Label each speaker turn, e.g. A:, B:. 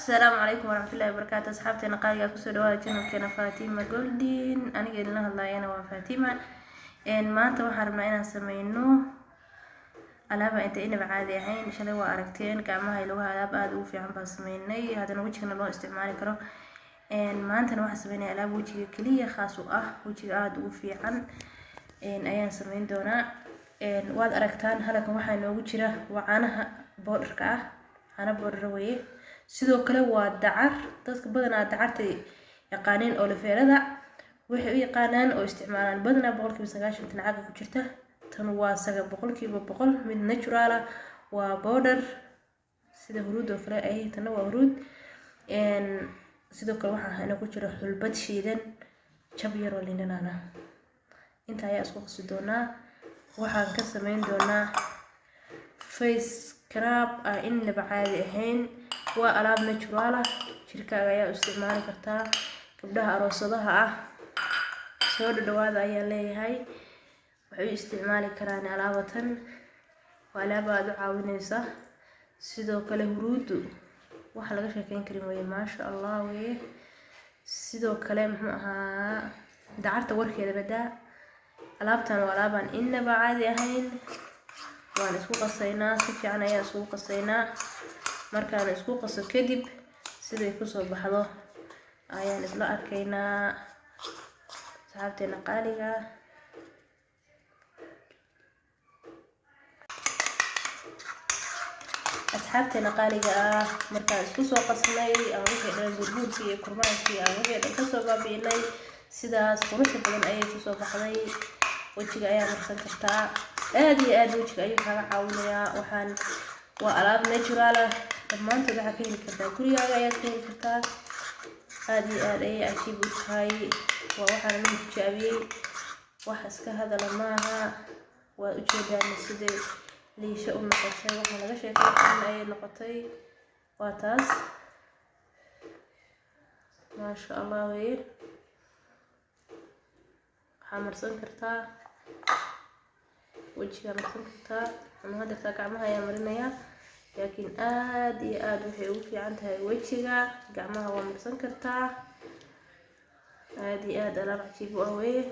A: Asalaamu calaykum waraxmatullahi wabarakaatu. Asxaabteena qaaliga, kusoo dhawaada channelkeena Fatima Goldin. Aniga idinla hadlaayana waa Fatima. Maanta waxaan rabnaa inaan sameyno alaaba inta inaba caadi ahayn. Shalay waa aragteen gacmaha iyo lugaha, alaab aada ugu fiican baan sameynay, haddana wejigana loo isticmaali karo. Maantana waxaan sameynaya alaab wejiga keliya khaas u ah, wejiga aada ugu fiican ayaan sameyn doonaa. Waad aragtaan, halkan waxaa inoogu jira waa caanaha powderka ah, caano powder weeye. Sidoo kale waa dacar. Dadka badanaa dacarta yaqaaniin, aloe verada waxay u yaqaanaan oo isticmaalaan badanaa 90% tan caaga ku jirta. Tan waa saga 100% mid natural ah, waa powder sida huruud oo kale ay, tana waa huruud. Sidoo kale waxaa ina ku jira xulbad shiidan, jab yar oo liin dhanaan ah. Inta ayaa isku qasi doonaa. Waxaan ka sameyn doonaa face scrub ah inaba caadi ahayn. Waa alaab natural ah, jirkaaga ayaa u isticmaali kartaa. Gabdhaha aroosadaha ah, soo dhadhawaada ayaan leeyahay, waxay u isticmaali karaan alaabatan. Waa alaab aada u caawineysa. Sidoo kale huruuddu waxa laga sheekeyn karin weye, maasha Allah weye. Sidoo kale muxuu ahaa, dacarta warkeeda badaa. Alaabtan waa alaabaan inaba caadi ahayn. Waan isku qasaynaa, si fiican ayaan iskugu qasaynaa. Markaan isku qaso kadib, siday kusoo baxdo ayaan isla arkaynaa, asxaabteena qaaliga. Asxaabteena qaaliga ah, markaan isku soo qasnay aan wixii dhan, burbuurkii iyo kurmaankii aan wixii dhan kasoo baabi'inay, sidaas quruxda badan ayay kusoo baxday. Wejiga ayaa marsan kartaa, aada iyo aada wejiga ayuu kaaga caawinayaa. Waxaan waa alaab natural ah, dhammaantood waxaa ka heli kartaa gurigaaga ayaad ka heli kartaa. Aada iyo aada ayay cajiib u tahay. Waa waxaan anigu tijaabiyey, wax iska hadala maaha. Waa ujeedaan siday liisho u noqotay, waxaan laga sheekeyn karin ayay noqotay. Waa taas, maasha Allah weye. Waxaa marsan kartaa wejigaa, marsan kartaa ama hadeertaa gacmaha ayaa marinayaa, laakiin aada iyo aada waxay ugu fiican tahay wejiga. Gacmaha waa marsan kartaa, aada iyo aada alaab cajiib u ah weye.